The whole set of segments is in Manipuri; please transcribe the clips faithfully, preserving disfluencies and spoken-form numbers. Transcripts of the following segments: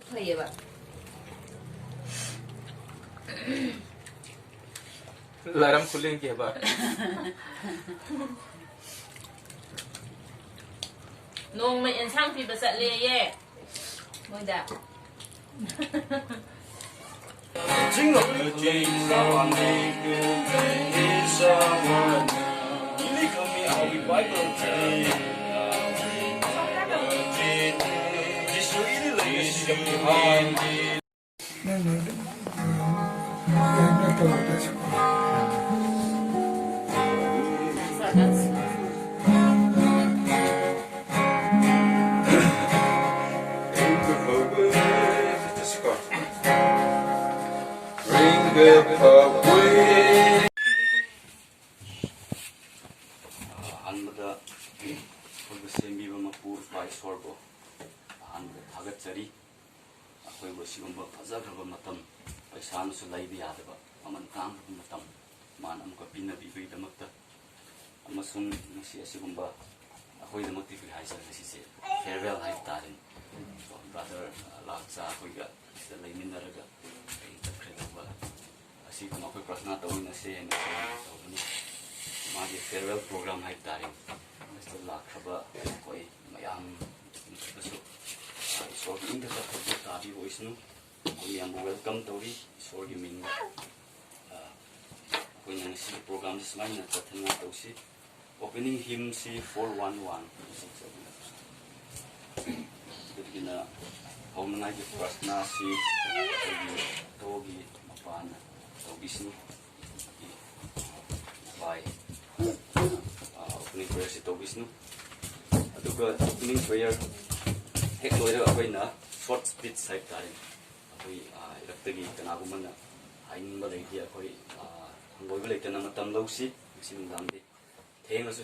ꯐꯩꯌꯦꯕ꯫ ꯂꯥꯏꯔꯝ ꯈꯨꯂꯦꯟꯒꯤ ꯍꯥꯏꯕ꯫ ꯅꯣꯡꯃ ꯑꯦꯟꯁꯥꯡ ꯄꯤꯕ ꯆꯠꯂꯦꯌꯦ ꯃꯣꯏꯗ꯫ ꯑꯍꯥꯟꯕꯗ ꯑꯩꯈꯣꯏꯕꯨ ꯁꯦꯝꯕꯤꯕ ꯃꯄꯨ ꯏꯄꯥ ꯏꯁꯣꯔꯕꯨ ꯑꯍꯥꯟꯕꯗ ꯊꯥꯒꯠꯆꯔꯤ꯫ ꯑꯩꯈꯣꯏꯕꯨ ꯑꯁꯤꯒꯨꯝꯕ ꯐꯖꯈ꯭ꯔꯕ ꯃꯇꯝ, ꯄꯩꯁꯥꯅꯁꯨ ꯂꯩꯕ ꯌꯥꯗꯕ ꯃꯃꯜ ꯇꯥꯡꯈ꯭ꯔꯕ ꯃꯇꯝ ꯃꯥꯅ ꯑꯃꯨꯛꯀ ꯄꯤꯅꯕꯤꯕꯒꯤꯗꯃꯛꯇ, ꯑꯃꯁꯨꯡ ꯉꯁꯤ ꯑꯁꯤꯒꯨꯝꯕ ꯑꯩꯈꯣꯏꯗꯃꯛꯇꯤ ꯀꯔꯤ ꯍꯥꯏꯁꯤꯔ, ꯉꯁꯤꯁꯦ farewell ꯍꯥꯏꯕ ꯇꯥꯔꯦꯅꯦ꯫ ꯕ꯭ꯔꯗꯔ ꯂꯥꯛꯆꯥ ꯑꯩꯈꯣꯏꯒ ꯁꯤꯗ ꯂꯩꯃꯤꯟꯅꯔꯒ ꯑꯩ ꯆꯠꯈ꯭ꯔꯦ ꯇꯧꯕ ꯑꯁꯤꯒꯨꯝꯕ ꯑꯩꯈꯣꯏ ꯄ꯭ꯔꯊꯅꯥ ꯇꯧꯃꯤꯟꯅꯁꯦ ꯍꯥꯏꯅ ꯇꯧꯕꯅꯤ꯫ ꯃꯥꯒꯤ farewell program ꯍꯥꯏꯕ ꯇꯥꯔꯦ꯫ ꯑꯁꯤꯗ ꯂꯥꯛꯈ꯭ꯔꯕ ꯑꯩꯈꯣꯏ ꯃꯌꯥꯝ ꯃꯊꯛꯇꯁꯨ, ꯑ, ꯏꯁꯣꯔꯒꯤ ꯏꯪ ꯇꯞꯄ ꯊꯧꯖꯥꯜ ꯇꯥꯕꯤꯕ ꯑꯣꯏꯁꯅꯨ꯫ ꯑꯩꯈꯣꯏ ꯃꯌꯥꯝꯕꯨ welcome ꯇꯧꯔꯤ ꯏꯁꯣꯔꯒꯤ ꯃꯤꯡꯗ꯫ ꯑ, ꯑꯩꯈꯣꯏꯅ ꯉꯁꯤꯒꯤ programꯁꯤ ꯁꯨꯃꯥꯏꯅ ꯆꯠꯊꯅꯤꯡꯉꯥꯏ ꯇꯧꯁꯤ꯫ Opening hymnꯁꯤ four one one six ꯑꯗꯨꯅ꯫ ꯑꯗꯨꯗꯒꯤꯅ ꯍꯧꯅꯉꯥꯏꯒꯤ ꯄ꯭ꯔꯊꯅꯥꯁꯤ ꯑꯩꯈꯣꯏꯒꯤ ꯇꯣꯒꯤ ꯃꯄꯥꯅ ꯇꯧꯕꯤꯁꯅꯨ꯫ ꯚꯥꯏ, ꯑ, opening prayerꯁꯤ ꯇꯧꯕꯤꯁꯅꯨ꯫ ꯑꯗꯨꯒ opening prayer ꯍꯦꯛ ꯂꯣꯏꯔꯒ ꯑꯩꯈꯣꯏꯅ short speech ꯍꯥꯏꯕ ꯇꯥꯔꯦ꯫ ꯑꯩꯈꯣꯏ, ꯑ, ꯏꯔꯛꯇꯒꯤ ꯀꯅꯥꯒꯨꯝꯕꯅ ꯍꯥꯏꯅꯤꯡꯕ ꯂꯩꯔꯗꯤ ꯑꯩꯈꯣꯏ, ꯑ, ꯍꯪꯒꯣꯏꯕ ꯂꯩꯇꯅ ꯃꯇꯝ ꯂꯧꯁꯤ ꯉꯁꯤ ꯅꯨꯡꯗꯥꯡꯗꯤ꯫ ꯊꯦꯡꯂꯁꯨ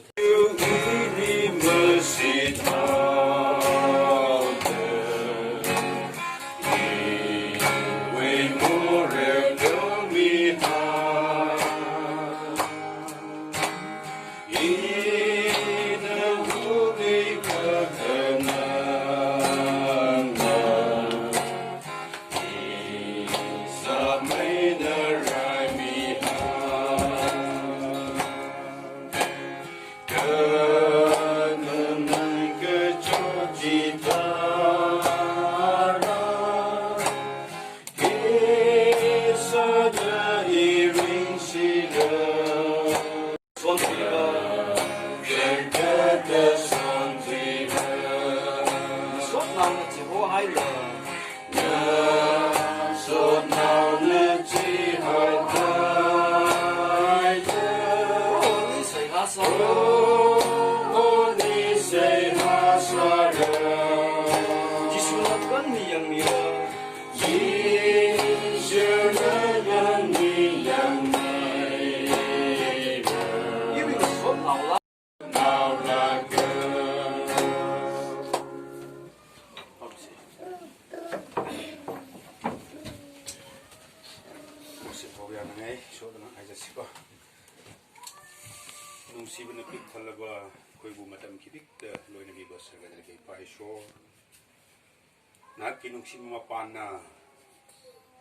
ꯌꯦꯡꯂꯤꯕ ꯌꯦꯡꯖꯔꯒ ꯃꯤ ꯌꯥꯝꯅ ꯂꯩꯕ꯫ ꯏꯕꯤꯒ ꯁꯣꯝ ꯂꯥꯎꯂꯥ꯫ ꯂꯥꯎꯂꯥꯒ꯫ ꯐꯝꯁꯤ꯫ ꯃꯣꯏꯁꯦ ꯐꯥꯎꯕ ꯌꯥꯅꯉꯥꯏ ꯏꯁꯣꯔꯗ ꯉꯥꯏꯖꯁꯤꯀꯣ꯫ ꯅꯨꯡꯁꯤꯕꯅ ꯄꯤꯛ ꯊꯜꯂꯕ ꯑꯩꯈꯣꯏꯕꯨ ꯃꯇꯝ ꯈꯤꯇꯤꯛꯇ ꯂꯣꯏꯅꯕꯤꯕ ꯁꯔꯒꯗ ꯂꯩꯕ ꯏꯄꯥ ꯏꯁꯣꯔ, ꯅꯍꯥꯛꯀꯤ ꯅꯨꯡꯁꯤꯕ ꯃꯄꯥꯟꯅ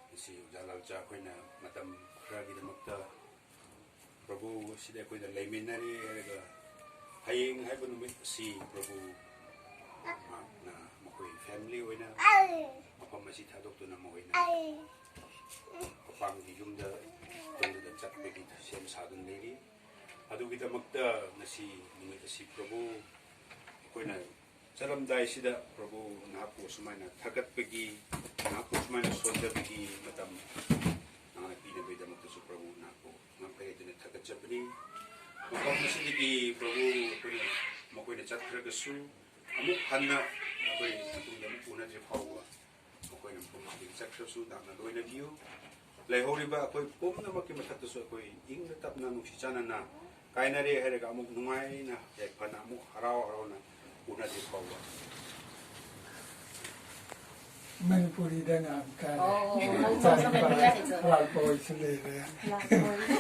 ꯉꯁꯤ ꯑꯣꯖꯥ ꯂꯥꯜꯆꯥ ꯑꯩꯈꯣꯏꯅ ꯃꯇꯝ ꯈꯔꯒꯤꯗꯃꯛꯇ ꯄ꯭ꯔꯚꯨ, ꯁꯤꯗ ꯑꯩꯈꯣꯏꯅ ꯂꯩꯃꯤꯟꯅꯔꯦ ꯍꯥꯏꯔꯒ, ꯍꯌꯦꯡ ꯍꯥꯏꯕ ꯅꯨꯃꯤꯠ ꯑꯁꯤ ꯄ꯭ꯔꯚꯨ, ꯃꯍꯥꯛꯅ ꯃꯈꯣꯏ ꯐꯦꯃꯤꯂꯤ ꯑꯣꯏꯅ ꯃꯐꯝ ꯑꯁꯤ ꯊꯥꯗꯣꯛꯇꯨꯅ ꯃꯈꯣꯏꯅ ꯃꯄꯥꯝꯒꯤ ꯌꯨꯝꯗ, ꯌꯨꯝꯗꯨꯗ ꯆꯠꯄꯒꯤ ꯁꯦꯝ ꯁꯥꯗꯨꯅ ꯂꯩꯔꯤ꯫ ꯑꯗꯨꯒꯤꯗꯃꯛꯇ ꯉꯁꯤ ꯅꯨꯃꯤꯠ ꯑꯁꯤ ꯄ꯭ꯔꯚꯨ, ꯑꯩꯈꯣꯏꯅ ꯆꯠꯂꯝꯗꯥꯏꯁꯤꯗ ꯄ꯭ꯔꯚꯨ, ꯅꯍꯥꯛꯄꯨ ꯑꯁꯨꯃꯥꯏꯅ ꯊꯥꯒꯠꯄꯒꯤ, ꯅꯍꯥꯛꯄꯨ ꯑꯁꯨꯃꯥꯏꯅ ꯁꯣꯟꯖꯕꯒꯤ ꯃꯇꯝ ꯅꯍꯥꯛꯅ ꯄꯤꯅꯕꯒꯤꯗꯃꯛꯇꯁꯨ ꯄ꯭ꯔꯚꯨ, ꯅꯍꯥꯛꯄꯨ ꯉꯥꯡ ꯄꯩꯔꯦꯗꯨꯅ ꯊꯥꯒꯠꯆꯕꯅꯤ꯫ ꯃꯐꯝ ꯑꯁꯤꯗꯒꯤ ꯄ꯭ꯔꯚꯨ, ꯑꯩꯈꯣꯏꯅ, ꯃꯈꯣꯏꯅ ꯆꯠꯈ꯭ꯔꯒꯁꯨ ꯑꯃꯨꯛ ꯍꯟꯅ ꯑꯩꯈꯣꯏ ꯃꯇꯨꯡꯗ ꯑꯃꯨꯛ ꯎꯅꯗ꯭ꯔꯤ ꯐꯥꯎꯕ ꯃꯈꯣꯏꯅ ꯃꯐꯝ ꯑꯁꯤꯗꯒꯤ ꯆꯠꯈ꯭ꯔꯁꯨ ꯅꯍꯥꯛꯅ ꯂꯣꯏꯅꯕꯤꯌꯨ꯫ ꯂꯩꯍꯧꯔꯤꯕ ꯑꯩꯈꯣꯏ ꯄꯨꯝꯅꯃꯛꯀꯤ ꯃꯊꯛꯇꯁꯨ ꯑꯩꯈꯣꯏ ꯏꯪꯅ ꯇꯞꯅ ꯅꯨꯡꯁꯤ ꯆꯥꯟꯅꯅ ꯀꯥꯏꯅꯔꯦ ꯍꯥꯏꯔꯒ ꯑꯃꯨꯛ ꯅꯨꯡꯉꯥꯏꯅ ꯌꯥꯏꯐꯅ ꯑꯃꯨꯛ ꯍꯔꯥꯎ ꯍꯔꯥꯎꯅ ꯎꯅꯗ꯭ꯔꯤ ꯐꯥꯎꯕ꯫ ꯃꯅꯤꯄꯨꯔꯤꯗ ꯉꯥꯡ ꯇꯥꯔꯦ꯫ ꯑꯣ, ꯏꯆꯥꯅꯨꯄꯥ ꯂꯥꯛꯄ ꯑꯣꯏꯁꯨ ꯂꯩꯔꯦ꯫ ꯂꯥꯛꯄ ꯑꯣꯏꯁꯨ꯫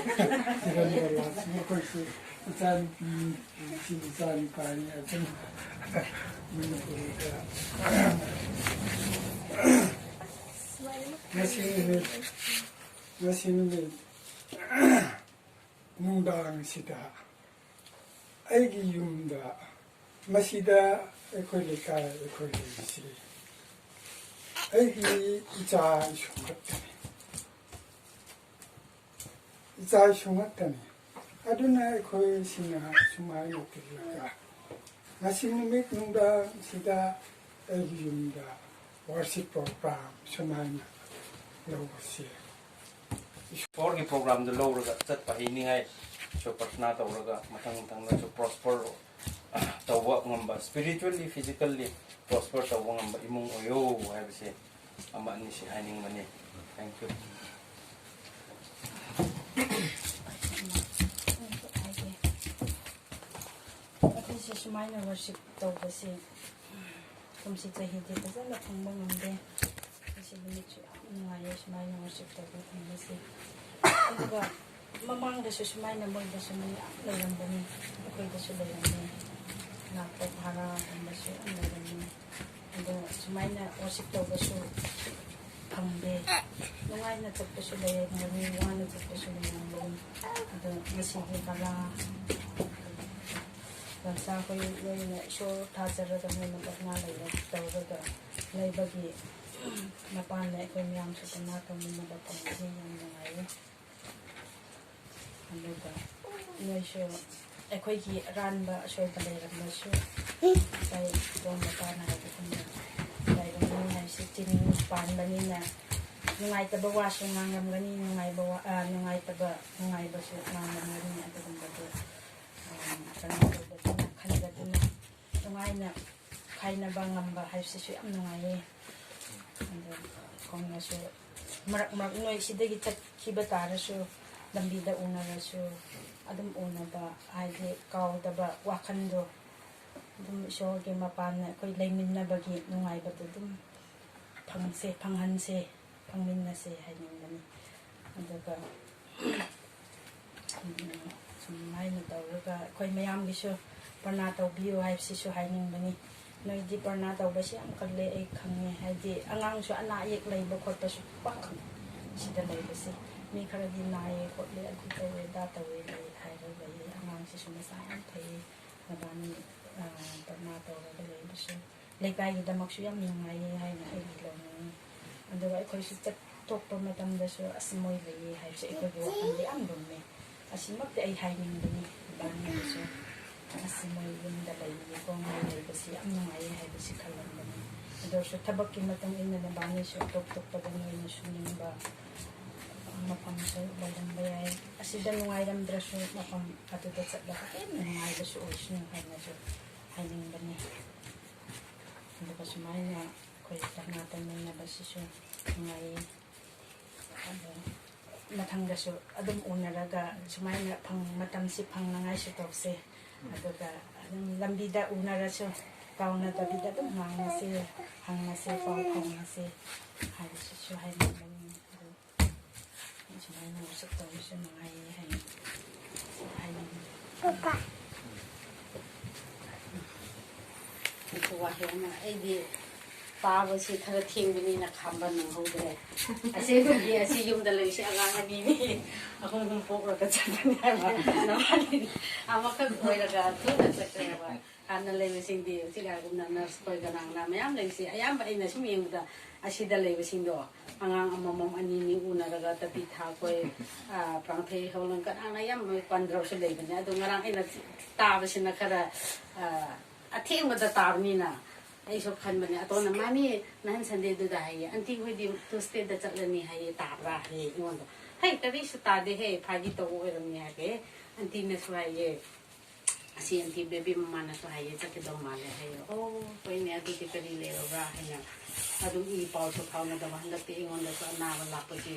ꯀꯤꯔꯟꯒ ꯂꯥꯛꯁꯤ ꯃꯈꯣꯏꯁꯨ ꯏꯆꯥꯅꯨꯄꯤ, ꯏꯆꯥ ꯅꯨꯄꯥꯅꯤ ꯑꯗꯨꯝ ꯃꯅꯤꯄꯨꯔꯤꯗ꯫ ꯉꯁꯤ ꯅꯨꯃꯤꯠ, ꯉꯁꯤ ꯅꯨꯃꯤꯠ ꯅꯨꯡꯗꯥꯡꯁꯤꯗ ꯑꯩꯒꯤ ꯌꯨꯝꯗ, ꯃꯁꯤꯗ ꯑꯩꯈꯣꯏ ꯂꯩꯀꯥꯏ ꯑꯩꯈꯣꯏ ꯂꯩꯔꯤꯁꯤ, ꯑꯩꯒꯤ ꯏꯆꯥ ꯏꯁꯨ ꯈꯛꯇꯅꯤ꯫ ꯏꯆꯥ ꯏꯁꯨ ꯉꯥꯛꯇꯅꯤ꯫ ꯑꯗꯨꯅ ꯑꯩꯈꯣꯏꯁꯤꯅ ꯁꯨꯃꯥꯏꯅ ꯇꯤꯜꯂꯒ ꯉꯁꯤ ꯅꯨꯃꯤꯠ ꯅꯨꯡꯗꯥꯡꯁꯤꯗ ꯑꯩꯒꯤ ꯌꯨꯝꯗ worship program ꯁꯨꯃꯥꯏꯅ ꯂꯧꯕꯁꯤ꯫ ꯏꯁꯣꯔꯒꯤ programꯗꯨ ꯂꯧꯔꯒ ꯆꯠꯄ ꯍꯩꯅꯤꯡꯉꯥꯏꯁꯨ ꯄ꯭ꯔꯊꯅꯥ ꯇꯧꯔꯒ ꯃꯊꯪ ꯃꯊꯪꯗꯁꯨ prosper ꯇꯧꯕ ꯉꯝꯕ, spiritually, physically prosper ꯇꯧꯕ ꯉꯝꯕ ꯏꯃꯨꯡ ꯑꯣꯏꯌꯣ ꯍꯥꯏꯕꯁꯦ ꯑꯃ ꯑꯅꯤꯁꯤ ꯍꯥꯏꯅꯤꯡꯕꯅꯤ꯫ Thank you꯫ ꯑꯩꯈꯣꯏꯁꯦ ꯁꯨꯃꯥꯏꯅ worship ꯇꯧꯕꯁꯦ ꯀꯨꯝꯁꯤ ꯆꯍꯤꯗꯤ ꯐꯖꯅ ꯐꯪꯕ ꯉꯝꯗꯦ꯫ ꯉꯁꯤ ꯅꯨꯃꯤꯠꯁꯨ ꯌꯥꯝ ꯅꯨꯡꯉꯥꯏꯌꯦ ꯁꯨꯃꯥꯏꯅ worship ꯇꯧꯕ ꯐꯪꯕꯁꯦ꯫ ꯑꯗꯨꯒ ꯃꯃꯥꯡꯗꯁꯨ ꯁꯨꯃꯥꯏꯅ ꯃꯣꯏꯗꯁꯨ ꯃꯤ ꯌꯥꯝ ꯂꯩꯔꯝꯕꯅꯤ, ꯑꯩꯈꯣꯏꯗꯁꯨ ꯂꯩꯔꯝꯃꯤ, ꯂꯥꯛꯄ ꯚꯔꯥꯒꯨꯝꯕꯁꯨ ꯌꯥꯝ ꯂꯩꯔꯝꯃꯤ꯫ ꯑꯗꯣ ꯁꯨꯃꯥꯏꯅ worship ꯇꯧꯕꯁꯨ ꯐꯪꯗꯦ꯫ ꯅꯨꯡꯉꯥꯏꯅ ꯆꯠꯄꯁꯨ ꯂꯩꯔꯝꯒꯅꯤ, ꯋꯥꯅ ꯆꯠꯄꯁꯨ ꯂꯩꯔꯝꯒꯅꯤ꯫ ꯑꯗꯣ ꯉꯁꯤꯗꯤ ꯚꯔꯥ ꯒꯟꯁꯥ ꯑꯩꯈꯣꯏ ꯂꯣꯏꯅ ꯏꯁꯣꯔ ꯊꯥꯖꯔꯒ ꯅꯣꯏꯅ ꯄ꯭ꯔꯊꯅꯥ ꯂꯩꯔ ꯇꯧꯔꯒ ꯂꯩꯕꯒꯤ ꯃꯄꯥꯟꯗ ꯑꯩꯈꯣꯏ ꯃꯌꯥꯝꯁꯨ ꯄ꯭ꯔꯊꯅꯥ ꯇꯧꯃꯤꯟꯅꯕ ꯐꯪꯕꯁꯦ ꯌꯥꯝ ꯅꯨꯡꯉꯥꯏꯌꯦ꯫ ꯑꯗꯨꯒ ꯅꯣꯏꯁꯨ ꯑꯩꯈꯣꯏꯒꯤ ꯑꯔꯥꯟꯕ ꯑꯁꯣꯏꯕ ꯂꯩꯔꯝꯃꯁꯨ ꯉꯁꯥꯏ ꯏꯕꯣꯝ ꯃꯄꯥꯅ ꯍꯥꯏꯕꯒꯨꯝꯅ ꯂꯥꯏꯕꯛ ꯅꯨꯡꯉꯥꯏꯁꯤ ꯆꯤꯟ ꯄꯥꯟꯕꯅꯤꯅ ꯅꯨꯡꯉꯥꯏꯇꯕ ꯋꯥꯁꯨ ꯉꯥꯡꯂꯝꯒꯅꯤ, ꯅꯨꯡꯉꯥꯏꯕ ꯋꯥ-, ꯑ, ꯅꯨꯡꯉꯥꯏꯇꯕ, ꯅꯨꯡꯉꯥꯏꯕꯁꯨ ꯉꯥꯡꯂꯝꯒꯅꯤ꯫ ꯑꯗꯨꯒꯨꯝꯕꯗꯨ, ꯑ, ꯀꯩꯅꯣ ꯇꯧꯗꯗꯨꯅ, ꯈꯟꯗꯗꯨꯅ ꯅꯨꯡꯉꯥꯏꯅ ꯈꯥꯏꯅꯕ ꯉꯝꯕ ꯍꯥꯏꯕꯁꯤꯁꯨ ꯌꯥꯝ ꯅꯨꯡꯉꯥꯏꯌꯦ꯫ ꯑꯗꯣ ꯈꯣꯡꯅꯁꯨ ꯃꯔꯛ ꯃꯔꯛ ꯅꯣꯏ ꯁꯤꯗꯒꯤ ꯆꯠꯈꯤꯕ ꯇꯥꯔꯁꯨ ꯂꯝꯕꯤꯗ ꯎꯅꯔꯁꯨ ꯑꯗꯨꯝ ꯎꯅꯕ, ꯍꯥꯏꯗꯤ ꯀꯥꯎꯗꯕ ꯋꯥꯈꯜꯗꯣ ꯑꯗꯨꯝ ꯏꯁꯣꯔꯒꯤ ꯃꯄꯥꯟꯅ ꯑꯩꯈꯣꯏ ꯂꯩꯃꯤꯟꯅꯕꯒꯤ ꯅꯨꯡꯉꯥꯏꯕꯗꯣ ꯑꯗꯨꯝ ꯐꯪꯁꯦ, ꯐꯪꯍꯟꯁꯦ, ꯐꯪꯃꯤꯟꯅꯁꯦ ꯍꯥꯏꯅꯤꯡꯕꯅꯤ꯫ ꯑꯗꯨꯒ ꯁꯨꯃꯥꯏꯅ ꯇꯧꯔꯒ ꯑꯩꯈꯣꯏ ꯃꯌꯥꯝꯒꯤꯁꯨ ꯄ꯭ꯔꯅꯥ ꯇꯧꯕꯤꯌꯨ ꯍꯥꯏꯕꯁꯤꯁꯨ ꯍꯥꯏꯅꯤꯡꯕꯅꯤ꯫ ꯅꯣꯏꯗꯤ ꯄ꯭ꯔꯅꯥ ꯇꯧꯕꯁꯤ ꯌꯥꯝ ꯀꯜꯂꯦ, ꯑꯩ ꯈꯪꯉꯦ꯫ ꯍꯥꯏꯗꯤ ꯑꯉꯥꯡꯁꯨ ꯑꯅꯥ ꯑꯌꯦꯛ ꯂꯩꯕ ꯈꯣꯠꯄꯁꯨ ꯄꯥꯛ ꯁꯤꯗ ꯂꯩꯕꯁꯦ꯫ ꯃꯤ ꯈꯔꯗꯤ ꯅꯥꯏꯌꯦ ꯈꯣꯠꯂꯦ, ꯑꯗꯨ ꯇꯧꯋꯦ ꯑꯗꯥ ꯇꯧꯋꯦ ꯂꯩ ꯍꯥꯏꯔꯒ ꯂꯩꯌꯦ꯫ ꯑꯉꯥꯡꯁꯤꯁꯨ ꯃꯁꯥ ꯌꯥꯝ ꯐꯩꯌꯦ꯫ ꯃꯕꯥꯅꯤ, ꯑ, ꯄ꯭ꯔꯅꯥ ꯇꯧꯔꯒ ꯂꯩꯕꯁꯨ ꯂꯩꯀꯥꯏꯒꯤꯗꯃꯛꯁꯨ ꯌꯥꯝ ꯅꯨꯡꯉꯥꯏꯌꯦ ꯍꯥꯏꯅ ꯑꯩꯒꯤ ꯂꯧꯅꯤꯡꯉꯤ꯫ ꯑꯗꯨꯒ ꯑꯩꯈꯣꯏꯁꯨ ꯆꯠꯊꯣꯛꯄ ꯃꯇꯝꯗꯁꯨ ꯑꯁ ꯃꯣꯏ ꯂꯩꯌꯦ ꯍꯥꯏꯕꯁꯦ ꯑꯩꯈꯣꯏꯒꯤ ꯋꯥꯈꯜꯗ ꯌꯥꯝ ꯂꯨꯝꯃꯦ꯫ ꯑꯁꯤꯃꯛꯇꯤ ꯑꯩ ꯍꯥꯏꯅꯤꯡꯕꯅꯤ ꯃꯕꯥꯅꯤꯗꯁꯨ꯫ ꯑꯁ ꯃꯣꯏ ꯌꯨꯝꯗ ꯂꯩꯕꯅꯤꯀꯣ, ꯃꯣꯏ ꯂꯩꯕꯁꯤ ꯌꯥꯝ ꯅꯨꯡꯉꯥꯏꯌꯦ ꯍꯥꯏꯕꯁꯤ ꯈꯜꯂꯝꯕꯅꯤ꯫ ꯑꯗꯨ ꯑꯣꯏꯔꯁꯨ ꯊꯕꯛꯀꯤ ꯃꯇꯨꯡ ꯏꯟꯅ ꯃꯕꯥꯅꯤꯁꯨ ꯑꯇꯣꯞ ꯑꯇꯣꯞꯄꯗ ꯃꯣꯏꯅ ꯁꯨꯅꯤꯡꯕ ꯃꯐꯝꯁꯨ ꯂꯩꯔꯝꯕ ꯌꯥꯏ꯫ ꯑꯁꯤꯗ ꯅꯨꯡꯉꯥꯏꯔꯝꯗ꯭ꯔꯁꯨ ꯃꯐꯝ ꯑꯗꯨꯗ ꯆꯠꯂꯒ ꯍꯦꯟꯅ ꯅꯨꯡꯉꯥꯏꯕꯁꯨ ꯑꯣꯏꯁꯅꯨ ꯍꯥꯏꯅꯁꯨ ꯍꯥꯏꯅꯤꯡꯕꯅꯤ꯫ ꯑꯗꯨꯒ ꯁꯨꯃꯥꯏꯅ ꯑꯩꯈꯣꯏ ꯙꯔꯅꯥ ꯇꯧꯃꯤꯟꯅꯕꯁꯤꯁꯨ ꯅꯨꯡꯉꯥꯏꯌꯦ꯫ ꯑꯗꯣ ꯃꯊꯪꯗꯁꯨ ꯑꯗꯨꯝ ꯎꯅꯔꯒ ꯁꯨꯃꯥꯏꯅ ꯐꯪ-, ꯃꯇꯝꯁꯤ ꯐꯪꯅꯉꯥꯏꯁꯨ ꯇꯧꯁꯦ꯫ ꯑꯗꯨꯒ ꯑꯗꯨꯝ ꯂꯝꯕꯤꯗ ꯎꯅꯔꯁꯨ ꯀꯥꯎꯅꯗꯕꯤꯗ ꯑꯗꯨꯝ ꯉꯥꯡꯅꯁꯦ, ꯍꯪꯅꯁꯦ, ꯄꯥꯎ ꯐꯥꯎꯅꯁꯦ ꯍꯥꯏꯕꯁꯤꯁꯨ ꯍꯥꯏꯅꯤꯡꯕꯅꯤ꯫ ꯑꯗꯨ ꯁꯨꯃꯥꯏꯅ ꯋꯥꯆꯞ ꯇꯧꯕꯁꯨ ꯅꯨꯡꯉꯥꯏꯌꯦ ꯍꯥꯏꯅ ꯍꯥꯏꯅꯤꯡꯉꯤ꯫ ꯑꯩꯁꯨ ꯋꯥꯍꯩ ꯑꯃ, ꯑꯩꯗꯤ ꯇꯥꯕꯁꯤ ꯈꯔ ꯊꯦꯡꯕꯅꯤꯅ ꯈꯥꯝꯕ ꯅꯪꯍꯧꯗ꯭ꯔꯦ꯫ ꯑꯁꯦꯡꯕꯗꯤ ꯑꯁꯤ ꯌꯨꯝꯗ ꯂꯩꯕꯁꯤ ꯑꯉꯥꯡ ꯑꯅꯤꯅꯤ, ꯑꯍꯨꯝ ꯑꯍꯨꯝ ꯄꯣꯛꯂꯒ ꯆꯠꯄꯅꯤ ꯍꯥꯏꯕ꯫ ꯅꯕꯥꯅꯤꯗꯤ ꯑꯃꯈꯛ ꯑꯣꯏꯔꯒ ꯊꯨꯅ ꯆꯠꯈ꯭ꯔꯦꯕ꯫ ꯍꯥꯟꯅ ꯂꯩꯕꯁꯤꯡꯗꯤ ꯍꯧꯖꯤꯛ ꯍꯥꯏꯒꯨꯝꯅ ꯅꯔꯁ ꯈꯣꯏ ꯀꯅꯥ ꯀꯅꯥ ꯃꯌꯥꯝ ꯂꯩꯕꯁꯤ, ꯑꯌꯥꯝꯕ ꯑꯩꯅ ꯁꯨꯝ ꯌꯦꯡꯕꯗ ꯑꯁꯤꯗ ꯂꯩꯕꯁꯤꯡꯗꯣ ꯑꯉꯥꯡ ꯑꯃꯃꯝ ꯑꯅꯤ ꯑꯅꯤ ꯎꯅꯔꯒ ꯇꯄꯤ ꯊꯥꯈꯣꯏ, ꯄꯥꯡꯊꯩ ꯍꯧꯂꯪ ꯀꯅꯥꯅ ꯌꯥꯝ ꯄꯟꯗ꯭ꯔꯕꯁꯨ ꯂꯩꯕꯅꯦ꯫ ꯑꯗꯣ ꯉꯔꯥꯡ ꯑꯩꯅ ꯇꯥꯕꯁꯤꯅ ꯈꯔ, ꯑ, ꯑꯊꯦꯡꯕꯗ ꯇꯥꯕꯅꯤꯅ ꯑꯩꯁꯨ ꯈꯟꯕꯅꯦ꯫ ꯑꯇꯣꯟꯅ, "ꯃꯥꯃꯤ, ꯅꯍꯥꯟ ꯁꯟꯗꯦꯗꯨꯗ ꯍꯥꯏꯌꯦ, ꯑꯟꯇꯤ ꯍꯣꯏꯗꯤ ꯇꯨꯁꯗꯦꯗ ꯆꯠꯂꯅꯤ ꯍꯥꯏꯌꯦ, ꯇꯥꯕ꯭ꯔꯥ?" ꯍꯥꯏꯌꯦ ꯑꯩꯉꯣꯟꯗ꯫ "ꯍꯩ, ꯀꯔꯤꯁꯨ ꯇꯥꯗꯦꯍꯦ, ꯐꯥꯒꯤ ꯇꯧꯕ ꯑꯣꯏꯔꯝꯅꯤ" ꯍꯥꯏꯔꯦ꯫ ꯑꯟꯇꯤꯅꯁꯨ ꯍꯥꯏꯌꯦ, ꯑꯁꯤ ꯑꯟꯇꯤ ꯕꯦꯕꯤ ꯃꯃꯥꯅꯁꯨ ꯍꯥꯏꯌꯦ, "ꯆꯠꯀꯗꯧ ꯃꯥꯜꯂꯦ" ꯍꯥꯏꯌꯦ꯫ "ꯑꯣ, ꯍꯣꯏꯅꯦ, ꯑꯗꯨꯗꯤ ꯀꯔꯤ ꯂꯩꯔꯕ꯭ꯔꯥ?" ꯍꯥꯏꯅ ꯑꯗꯨꯝ ꯏ ꯄꯥꯎꯁꯨ ꯐꯥꯎꯅꯗꯕ, ꯍꯟꯗꯛꯇꯤ ꯑꯩꯉꯣꯟꯗꯁꯨ ꯑꯅꯥꯕ ꯂꯥꯛꯄꯒꯤ꯫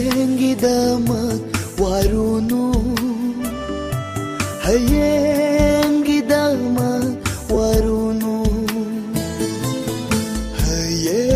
ꯍꯌꯦꯡꯒꯤꯗꯃꯛ ꯋꯥꯔꯨꯅꯨ, ꯍꯌꯦꯡꯒꯤꯗꯃꯛ ꯋꯥꯔꯨꯅꯨ, ꯍꯌꯦꯡ